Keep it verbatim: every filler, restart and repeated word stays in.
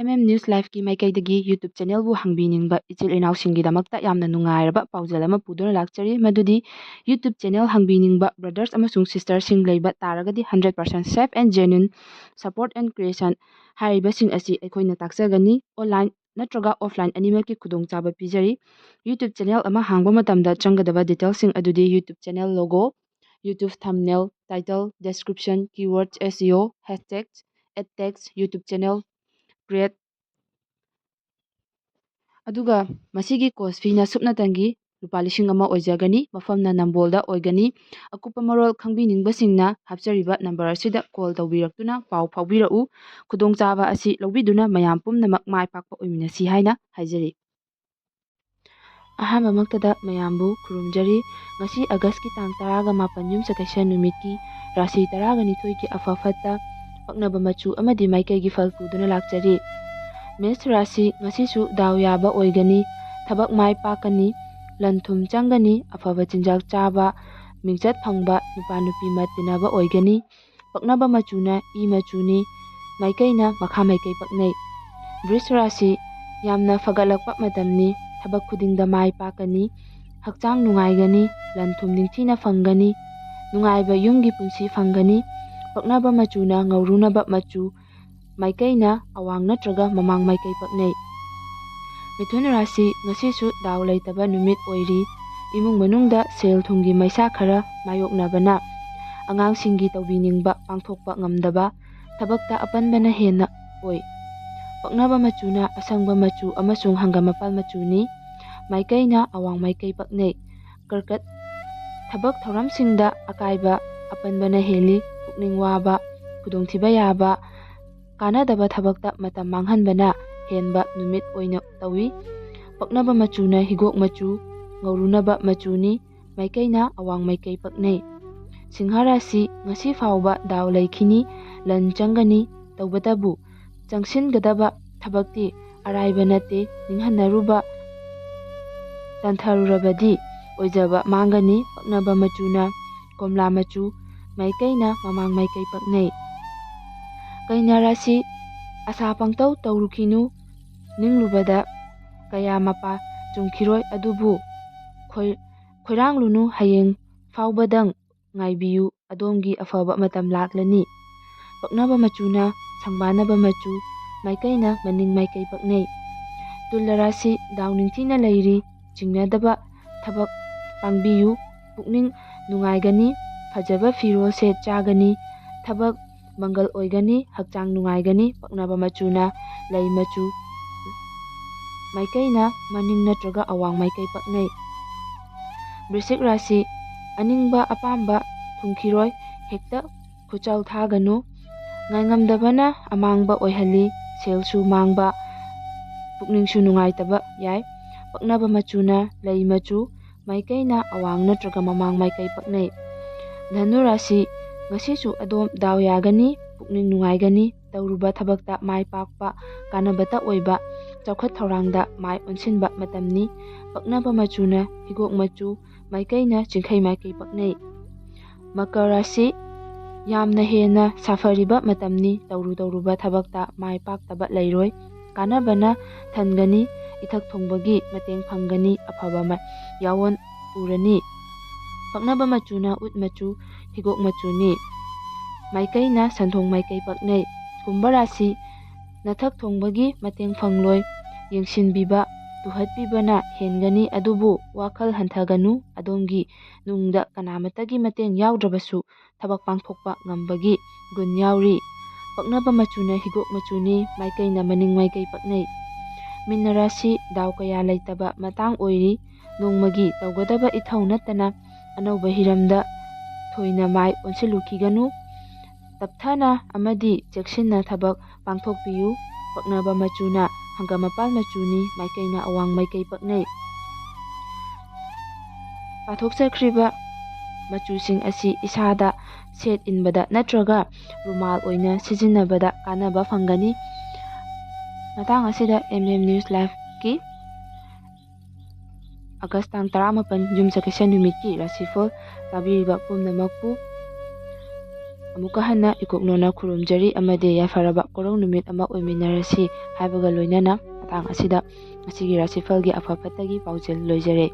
M M News Liveꯀꯤ ꯃꯥꯏꯀꯩꯗꯒꯤ YouTube channelꯕꯨ ꯍꯥꯡꯕꯤꯅꯤꯡꯕ ꯏꯆꯤꯜ ꯏꯅꯥꯎꯁꯤꯡꯒꯤꯗꯃꯛꯇ ꯌꯥꯝꯅ ꯅꯨꯡꯉꯥꯏꯔꯕ ꯄꯥꯎꯖꯦꯜ ꯑꯃ ꯄꯨꯗꯨꯅ ꯂꯥꯛꯆꯔꯤ꯫ ꯃꯗꯨꯗꯤ YouTube channel ꯍꯥꯡꯕꯤꯅꯤꯡꯕ brothers ꯑꯃꯁꯨꯡ sistersꯁꯤꯡ ꯂꯩꯕ ꯇꯥꯔꯒꯗꯤ hundred percent safe and genuine support and creation ꯍꯥꯏꯔꯤꯕꯁꯤꯡ ꯑꯁꯤ ꯑꯩꯈꯣꯏꯅ ꯇꯥꯛꯆꯒꯅꯤ꯫ Online ꯅꯠꯇ꯭ꯔꯒ offline ꯑꯅꯤꯃꯛꯀꯤ ꯈꯨꯗꯣꯡꯆꯥꯕ ꯄꯤꯖꯔꯤ꯫ YouTube channel ꯑꯃ ꯍꯥꯡꯕ ꯃꯇꯝꯗ ꯆꯪꯒꯗꯕ detailsꯁꯤꯡ ꯑꯗꯨꯗꯤ YouTube channel logo, YouTube thumbnail, title, description, keywords, S E O, hashtags, ad text, YouTube channel create, ꯑꯗꯨꯒ ꯃꯁꯤꯒꯤ course feeꯅ ꯁꯨꯞꯅꯇꯪꯒꯤ ꯂꯨꯄꯥ ꯂꯤꯁꯤꯡ ꯑꯃ ꯑꯣꯏꯖꯒꯅꯤ꯫ ꯃꯐꯝꯅ ꯅꯝꯕꯣꯜꯗ ꯑꯣꯏꯒꯅꯤ꯫ ꯑꯀꯨꯞꯄ ꯃꯔꯣꯜ ꯈꯪꯕꯤꯅꯤꯡꯕꯁꯤꯡꯅ ꯍꯥꯞꯆꯔꯤꯕ number ꯑꯁꯤꯗ call ꯇꯧꯕꯤꯔꯛꯇꯨꯅ ꯄꯥꯎ ꯐꯥꯎꯕꯤꯔꯛꯎ꯫ ꯈꯨꯗꯣꯡꯆꯥꯕ ꯑꯁꯤ ꯂꯧꯕꯤꯗꯨꯅ ꯃꯌꯥꯝ ꯄꯨꯝꯅꯃꯛ ꯃꯥꯏ ꯄꯥꯛꯄ ꯑꯣꯏꯃꯤꯟꯅꯁꯤ ꯍꯥꯏꯅ ꯍꯥꯏꯖꯔꯤ꯫ ꯑꯍꯥꯟꯕꯃꯛꯇꯗ ꯃꯌꯥꯝꯕꯨ ꯈꯨꯔꯨꯝꯖꯔꯤ꯫ ꯉꯁꯤ Augustꯀꯤ ꯇꯥꯡ ꯇꯔꯥꯒ ꯃꯥꯄꯟ ꯌꯨꯝꯁꯀꯩꯁ ꯅꯨꯃꯤꯠꯀꯤ ꯔꯥꯁꯤ ꯇꯔꯥꯒ ꯅꯤꯊꯣꯏꯒꯤ ꯑꯐ ꯐꯠꯇ, ꯄꯛꯅꯕ ꯃꯆꯨ ꯑꯃꯗꯤ ꯃꯥꯏꯀꯩꯒꯤ ꯐꯜ ꯄꯨꯗꯨꯅ ꯂꯥꯛꯆꯔꯤ꯫ ꯃꯦꯁ ꯔꯥꯁꯤ ꯉꯁꯤꯁꯨ ꯗꯥꯎ ꯌꯥꯕ ꯑꯣꯏꯒꯅꯤ꯫ ꯊꯕꯛ ꯃꯥꯏ ꯄꯥꯛꯀꯅꯤ꯫ ꯂꯟ ꯊꯨꯝ ꯆꯪꯒꯅꯤ꯫ ꯑꯐꯕ ꯆꯤꯟꯖꯥꯛ ꯆꯥꯕ, ꯃꯤꯡꯆꯠ ꯐꯪꯕ, ꯅꯨꯄꯥ ꯅꯨꯄꯤ ꯃꯠ ꯇꯤꯟꯅꯕ ꯑꯣꯏꯒꯅꯤ꯫ ꯄꯛꯅꯕ ꯃꯆꯨꯅ ꯏ ꯃꯆꯨꯅꯤ꯫ ꯃꯥꯏꯀꯩꯅ ꯃꯈꯥ ꯃꯥꯏꯀꯩ ꯄꯛꯅꯩ꯫ ꯕ꯭ꯔꯤꯖ ꯔꯥꯁꯤ ꯌꯥꯝꯅ ꯐꯒꯠꯂꯛꯄ ꯃꯇꯝꯅꯤ꯫ ꯊꯕꯛ ꯈꯨꯗꯤꯡꯗ ꯃꯥꯏ ꯄꯥꯛꯀꯅꯤ꯫ ꯍꯛꯆꯥꯡ ꯅꯨꯡꯉꯥꯏꯒꯅꯤ꯫ ꯂꯟ ꯊꯨꯝ ꯅꯤꯡꯊꯤꯅ ꯐꯪꯒꯅꯤ꯫ ꯅꯨꯡꯉꯥꯏꯕ ꯌꯨꯝꯒꯤ ꯄꯨꯟꯁꯤ ꯐꯪꯒꯅꯤ꯫ ꯄꯛꯅꯕ ꯃꯆꯨꯅ ꯉꯧꯔꯨꯅꯕ ꯃꯆꯨ꯫ ꯃꯥꯏꯀꯩꯅ ꯑꯋꯥꯡ ꯅꯠꯇ꯭ꯔꯒ ꯃꯃꯥꯡ ꯃꯥꯏꯀꯩ ꯄꯛꯅꯩ꯫ ꯃꯤꯊꯨꯟ ꯔꯥꯁꯤ ꯉꯁꯤꯁꯨ ꯗꯥꯎ ꯂꯩꯇꯕ ꯅꯨꯃꯤꯠ ꯑꯣꯏꯔꯤ꯫ ꯏꯃꯨꯡ ꯃꯅꯨꯡꯗ ꯁꯦꯜ ꯊꯨꯝꯒꯤ ꯃꯩꯁꯥ ꯈꯔ ꯃꯥꯌꯣꯛꯅꯕꯅ ꯑꯉꯥꯡꯁꯤꯡꯒꯤ ꯇꯧꯕꯤꯅꯤꯡꯕ ꯄꯥꯡꯊꯣꯛꯄ ꯉꯝꯗꯕ, ꯊꯕꯛꯇ ꯑꯄꯟꯕꯅ ꯍꯦꯟꯅ ꯑꯣꯏ꯫ ꯄꯛꯅꯕ ꯃꯆꯨꯅ ꯑꯁꯪꯕ ꯃꯆꯨ ꯑꯃꯁꯨꯡ ꯍꯪꯒꯥꯝ ꯃꯄꯥꯜ ꯃꯆꯨꯅꯤ꯫ ꯃꯥꯏꯀꯩꯅ ꯑꯋꯥꯡ ꯃꯥꯏꯀꯩ ꯄꯛꯅꯩ꯫ ꯀꯔꯀꯠ, ꯊꯕꯛ ꯊꯧꯔꯝꯁꯤꯡꯗ ꯑꯀꯥꯏꯕ ꯑꯄꯟꯕꯅ ꯍꯦꯜꯂꯤ꯫ ꯄꯨꯛꯅꯤꯡ ꯋꯥꯕ, ꯈꯨꯗꯣꯡꯊꯤꯕ ꯌꯥꯕ, ꯀꯥꯟꯅꯗꯕ ꯊꯕꯛꯇ ꯃꯇꯝ ꯃꯥꯡꯍꯟꯕꯅ ꯍꯦꯟꯕ ꯅꯨꯃꯤꯠ ꯑꯣꯏꯅ ꯇꯧꯏ꯫ ꯄꯛꯅꯕ ꯃꯆꯨꯅ ꯍꯤꯒꯣꯛ ꯃꯆꯨ, ꯉꯧꯔꯨꯅꯕ ꯃꯆꯨꯅꯤ꯫ ꯃꯥꯏꯀꯩꯅ ꯑꯋꯥꯡ ꯃꯥꯏꯀꯩ ꯄꯛꯅꯩ꯫ ꯁꯤꯡꯍ ꯔꯥꯁꯤ ꯉꯁꯤ ꯐꯥꯎꯕ ꯗꯥꯎ ꯂꯩꯈꯤꯅꯤ꯫ ꯂꯟ ꯆꯪꯒꯅꯤ꯫ ꯇꯧꯕꯇꯕꯨ ꯆꯪꯁꯤꯟꯒꯗꯕ ꯊꯕꯛꯇꯤ ꯑꯔꯥꯏꯕ ꯅꯠꯇꯦ꯫ ꯅꯤꯡꯍꯟꯅꯔꯨꯕ ꯇꯟꯊꯔꯨꯔꯕꯗꯤ ꯑꯣꯏꯖꯕ ꯃꯥꯡꯒꯅꯤ꯫ ꯄꯛꯅꯕ ꯃꯆꯨꯅ ꯀꯣꯝꯂꯥ ꯃꯆꯨ, ꯃꯥꯏꯀꯩꯅ ꯃꯃꯥꯡ ꯃꯥꯏꯀꯩ ꯄꯛꯅꯩ꯫ ꯀꯩꯅꯥ ꯔꯥꯁꯤ ꯑꯁꯥ ꯄꯪꯇꯧ ꯇꯧꯔꯨꯈꯤꯅꯨ, ꯅꯤꯡꯂꯨꯕꯗ ꯀꯌꯥ ꯃꯄꯥ ꯆꯨꯝꯈꯤꯔꯣꯏ꯫ ꯑꯗꯨꯕꯨ ꯈꯣꯏ-, ꯈꯣꯏꯔꯥꯡꯂꯨꯅꯨ, ꯍꯌꯦꯡ ꯐꯥꯎꯕꯗꯪ ꯉꯥꯏꯕꯤꯌꯨ, ꯑꯗꯣꯝꯒꯤ ꯑꯐꯕ ꯃꯇꯝ ꯂꯥꯛꯂꯅꯤ꯫ ꯄꯛꯅꯕ ꯃꯆꯨꯅ ꯁꯪꯕꯥꯅꯕ ꯃꯆꯨ, ꯃꯥꯏꯀꯩꯅ ꯃꯅꯤꯡ ꯃꯥꯏꯀꯩ ꯄꯛꯅꯩ꯫ ꯇꯨꯂꯥ ꯔꯥꯁꯤ, ꯗꯥꯎ ꯅꯤꯡꯊꯤꯅ ꯂꯩꯔꯤ, ꯆꯤꯡꯅꯗꯕ ꯊꯕꯛ ꯄꯥꯡꯕꯤꯌꯨ, ꯄꯨꯛꯅꯤꯡ ꯅꯨꯡꯉꯥꯏꯒꯅꯤ, ꯐꯖꯕ ꯐꯤꯔꯣꯜ ꯁꯦꯠ ꯆꯥꯒꯅꯤ, ꯊꯕꯛ ꯃꯪꯒꯜ ꯑꯣꯏꯒꯅꯤ, ꯍꯛꯆꯥꯡ ꯅꯨꯡꯉꯥꯏꯒꯅꯤ꯫ ꯄꯛꯅꯕ ꯃꯆꯨꯅ ꯂꯩ ꯃꯆꯨ, ꯃꯥꯏꯀꯩꯅ ꯃꯅꯤꯡ ꯅꯠꯇ꯭ꯔꯒ ꯑꯋꯥꯡ ꯃꯥꯏꯀꯩ ꯄꯛꯅꯩ꯫ ꯕ꯭ꯔꯤꯁꯤꯛ ꯔꯥꯁꯤ, ꯑꯅꯤꯡꯕ ꯑꯄꯥꯝꯕ ꯊꯨꯡꯈꯤꯔꯣꯏ, ꯍꯦꯛꯇ ꯈꯨꯆꯥꯎ ꯊꯥꯒꯅꯨ꯫ ꯉꯥꯏꯉꯝꯗꯕꯅ ꯑꯃꯥꯡꯕ ꯑꯣꯏꯍꯜꯂꯤ, ꯁꯦꯜꯁꯨ ꯃꯥꯡꯕ, ꯄꯨꯛꯅꯤꯡꯁꯨ ꯅꯨꯡꯉꯥꯏꯇꯕ ꯌꯥꯏ꯫ ꯄꯛꯅꯕ ꯃꯆꯨꯅ ꯂꯩ ꯃꯆꯨ, ꯃꯥꯏꯀꯩꯅ ꯑꯋꯥꯡ ꯅꯠꯇ꯭ꯔꯒ ꯃꯃꯥꯡ ꯃꯥꯏꯀꯩ ꯄꯛꯅꯩ꯫ ꯙꯅꯨ ꯔꯥꯁꯤ, ꯉꯁꯤꯁꯨ ꯑꯗꯣꯝ ꯗꯥꯎ ꯌꯥꯒꯅꯤ, ꯄꯨꯛꯅꯤꯡ ꯅꯨꯡꯉꯥꯏꯒꯅꯤ, ꯇꯧꯔꯨꯕ ꯊꯕꯛꯇ ꯃꯥꯏ ꯄꯥꯛꯄ, ꯀꯥꯟꯅꯕꯇ ꯑꯣꯏꯕ, ꯆꯥꯎꯈꯠ ꯊꯧꯔꯥꯡꯗ ꯃꯥꯏ ꯑꯣꯟꯁꯤꯟꯕ ꯃꯇꯝꯅꯤ꯫ ꯄꯛꯅꯕ ꯃꯆꯨꯅ ꯍꯤꯒꯣꯛ ꯃꯆꯨ, ꯃꯥꯏꯀꯩꯅ ꯆꯤꯡꯈꯩ ꯃꯥꯏꯀꯩ ꯄꯛꯅꯩ꯫ ꯃꯀꯔ ꯔꯥꯁꯤ, ꯌꯥꯝꯅ ꯍꯦꯟꯅ ꯁꯥꯐꯔꯤꯕ ꯃꯇꯝꯅꯤ, ꯇꯧꯔꯨ ꯇꯧꯔꯨꯕ ꯊꯕꯛꯇ ꯃꯥꯏ ꯄꯥꯛꯇꯕ ꯂꯩꯔꯣꯏ꯫ ꯀꯥꯟꯅꯕꯅ ꯊꯟꯒꯅꯤ, ꯏꯊꯛ ꯊꯣꯡꯕꯒꯤ ꯃꯇꯦꯡ ꯐꯪꯒꯅꯤ, ꯑꯐꯕ ꯃ-, ꯌꯥꯑꯣꯟ ꯎꯔꯅꯤ꯫ ꯄꯛꯅꯕ ꯃꯆꯨꯅ ꯎꯠ ꯃꯆꯨ, ꯍꯤꯒꯣꯛ ꯃꯆꯨꯅꯤ꯫ ꯃꯥꯏꯀꯩꯅ ꯁꯟꯗꯣꯡ ꯃꯥꯏꯀꯩ ꯄꯛꯅꯩ꯫ ꯀꯨꯝꯚ ꯔꯥꯁꯤ, ꯅꯊꯛ ꯊꯣꯡꯕꯒꯤ ꯃꯇꯦꯡ ꯐꯪꯂꯣꯏ, ꯌꯦꯡꯁꯤꯟꯕꯤꯕ, ꯇꯨꯍꯠꯄꯤꯕꯅ ꯍꯦꯟꯒꯅꯤ, ꯑꯗꯨꯕꯨ ꯋꯥꯈꯜ ꯍꯟꯊꯒꯅꯨ, ꯑꯗꯣꯝꯒꯤ ꯅꯨꯡꯗ ꯀꯅꯥꯃꯠꯇꯒꯤ ꯃꯇꯦꯡ ꯌꯥꯎꯗ꯭ꯔꯕꯁꯨ ꯊꯕꯛ ꯄꯥꯡꯊꯣꯛꯄ ꯉꯝꯕꯒꯤ ꯒꯨꯟ ꯌꯥꯎꯔꯤ꯫ ꯄꯛꯅꯕ ꯃꯆꯨꯅ ꯍꯤꯒꯣꯛ ꯃꯆꯨꯅꯤ, ꯃꯥꯏꯀꯩꯅ ꯃꯅꯤꯡ ꯃꯥꯏꯀꯩ ꯄꯛꯅꯩ꯫ ꯃꯤꯅ ꯔꯥꯁꯤ, ꯗꯥꯎ ꯀꯌꯥ ꯂꯩꯇꯕ ꯃꯇꯥꯡ ꯑꯣꯏꯔꯤ꯫ ꯅꯣꯡꯃꯒꯤ ꯇꯧꯒꯗꯕ ꯏꯊꯧ ꯅꯠꯇꯅ ꯑꯅꯧꯕ ꯍꯤꯔꯝꯗ ꯊꯣꯏꯅ ꯃꯥꯏ ꯑꯣꯟꯁꯤꯜꯂꯨꯈꯤꯒꯅꯨ꯫ ꯇꯞꯊꯅ ꯑꯃꯗꯤ ꯆꯦꯛꯁꯤꯟꯅ ꯊꯕꯛ ꯄꯥꯡꯊꯣꯛꯄꯤꯌꯨ꯫ ꯄꯛꯅꯕ ꯃꯆꯨꯅ ꯍꯪꯒꯥꯝ ꯃꯄꯥꯜ ꯃꯆꯨꯅꯤ, ꯃꯥꯏꯀꯩꯅ ꯑꯋꯥꯡ ꯃꯥꯏꯀꯩ ꯄꯛꯅꯩ꯫ ꯄꯥꯊꯣꯛꯆꯈ꯭ꯔꯤꯕ ꯃꯆꯨꯁꯤꯡ ꯑꯁꯤ ꯏꯁꯥꯗ ꯁꯦꯠ ꯏꯟꯕꯗ ꯅꯠꯇ꯭ꯔꯒ ꯔꯨꯃꯥꯜ ꯑꯣꯏꯅ ꯁꯤꯖꯤꯟꯅꯕꯗ ꯀꯥꯟꯅꯕ ꯐꯪꯒꯅꯤ꯫ ꯃꯇꯥꯡ ꯑꯁꯤꯗ M M News Liveꯀꯤ ꯑꯥꯒꯁ ꯇꯥꯡ ꯇꯔꯥꯃꯥꯄꯟ ꯌꯨꯝꯁꯀꯩꯁ ꯅꯨꯃꯤꯠꯀꯤ ꯔꯥꯁꯤꯐꯜ ꯇꯥꯕꯤꯔꯤꯕ ꯄꯨꯝꯅꯃꯛꯄꯨ ꯑꯃꯨꯛꯀ ꯍꯟꯅ ꯏꯀꯨꯛꯅꯣꯅ ꯈꯨꯔꯨꯝꯖꯔꯤ ꯑꯃꯗꯤ ꯌꯥꯏꯐꯔꯕ ꯀꯣꯔꯧ ꯅꯨꯃꯤꯠ ꯑꯃ ꯑꯣꯏꯃꯤꯟꯅꯔꯁꯤ ꯍꯥꯏꯕꯒ ꯂꯣꯏꯅꯅ ꯃꯇꯥꯡ ꯑꯁꯤꯗ ꯉꯁꯤꯒꯤ ꯔꯥꯁꯤꯐꯜꯒꯤ ꯑꯐ ꯐꯠꯇꯒꯤ ꯄꯥꯎꯖꯦꯜ ꯂꯣꯏꯖꯔꯦ꯫